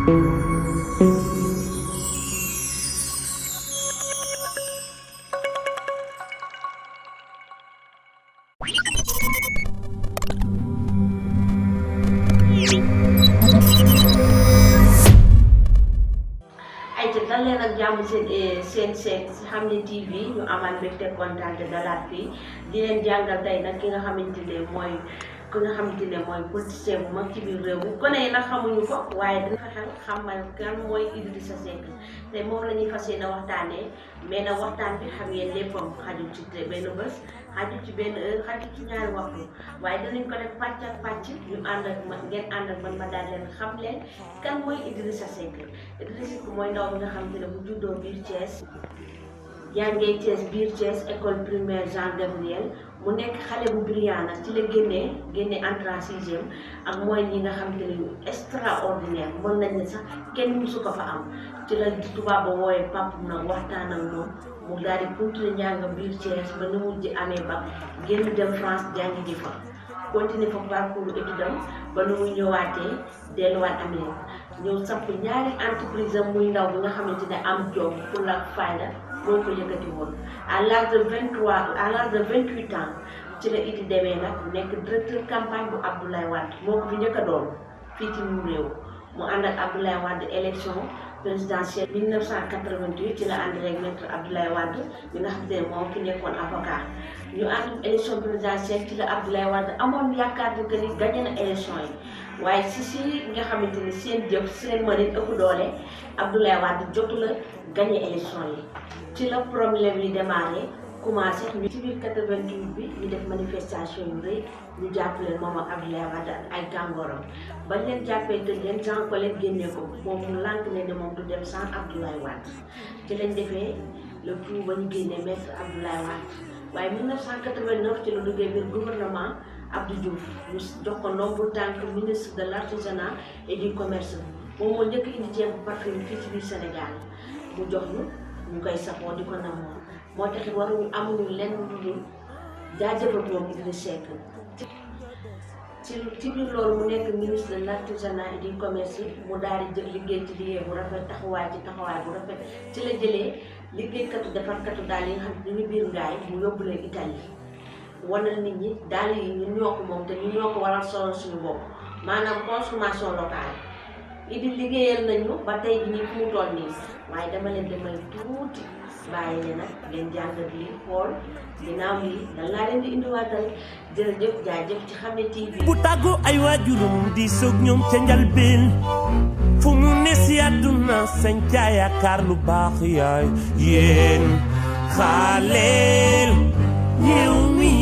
ay ca dal leen ak jàmm seen Xamné TV ñu amal mbégte kontaan te dalaat fii di leen jàngal tey nag ki nga xamante ne mooy politicien bu mag ci biir réew mi gone yi nag xamuñu ko waaye dina fexe xamal kan mooy Idrissa Seck te moom la ñuy fas yéene waxtaanee mais nag waxtaan bi xam ngeen léppam xajul ci benn bés xajul ci benn heure xajul ci ñaari waxtu waaye dinañ ko def pàcc ak pàcc ñu ànd ak man ngeen ànd ak man ma daal leen xam leen kan mooy Idrissa Seck. Idrissa Seck mooy ndaw bi nga xam te ne bu juddoo biir Thiès jàngee Thiès biir Thiès école primaire Jean Gabriel mu nekk xale bu brillant nag ci la génnee entrée en sixième ak mooy ñi nga xam te ne extraordinaire mën nañ ne sax kenn musu ko fa am ci la tubaab ba wooyee pap nag waxtaan ak moom mu daal di continuer njàngam biir Thiès ba ni mujj amee ba génn dem France jàngi ji fa continuer fa parcours étude am ba nu muy ñëwaatee delluwaat Amérique ñëw samp ñaari entreprise am muy ndaw bi nga xamante ne am jom pour la fayda moo ko yëkkati woon à l'âge de 28 ans ci la Idi demee nag nekk directeur campagne bu Abdoulaye Wade moo ko fi njëkk a doon fii ci mu réew mu ànd ak Abdoulaye Wade élection présidentielle 1988 ci la ànd rek maître Abdoulaye Wade bi nga xam ne moom ki nekkoon avocat ñu ànd élection présidentielle ci la Abdoulaye Wade amoon yaakaar ni que ni gagné na élection yi waaye si nga xamante ni seen jëf seen mënin ëpp doole Abdoulaye Wade jotu la gagné élection yi ci la problème yi démarré commencé ñu ci biir 88 bi ñu def manifestation yu rëy ñu jàpp leen moom ak Abdoulaye Wade ay gàngooram bañ leen jàppee tëj leen Jean Collin génnee ko moom mu lànk ne moom du dem sans Abdoulaye Wade ci lañ defee le tout ba ñu génnee maître Abdoulaye Wade waaye 1989 ci la duggee biir gouvernement Abdou Diouf ñu jox ko ndombu tànk ministre de l'artisanat et du commerce moom moo njëkk indi ceeb bu parfum fii ci biir Sénégal mu jox ñu koy safoo di ko namoo moo taxit waruñu amuñu lenn lu dul jaajëfal moom Idrissa Seck ci biir loolu mu nekk ministre de l'artisanat et du commerce mu daal di jël liggéey ci liggéey bu rafet taxawaay bu rafet ci la jëlee liggéeykatu defarkatu daal yi nga xam ne ñu biir ngaay mu yóbbu leen Italie wanal nit ñi daal yi ñun ñoo ko moom te ñun ñoo ko waral solo suñu bopp maanaam consommation locale Idi liggéeyal nañu ba tey bi ñu fu mu toll nii waaye dama leen demal tuuti bàyyi leen nag ngeen jàngat lii xool ginnaaw lii dan laa leen di indiwaatal jërëjëf jaajëf ci Xamné TV. bu tàggu ay waajuram di soog ñoom ca njalbeen fu mu ne si àdduna sañ ca yaakaar lu baax yaay yéen xaaleel réew mi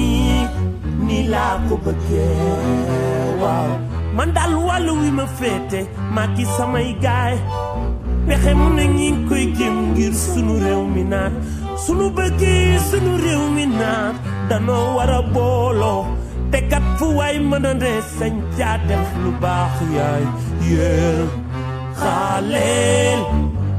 ni laa ko bëggee waaw man daal wàllu wi ma féete maa ki samay gaay pexe mu ne ñi ngi koy jëm ngir sunu réew mi naat sunu bëggee sunu réew mi naat danoo war a booloo te kat fu waay mën a ne sañ caa def lu baax yaay yéen xaaleel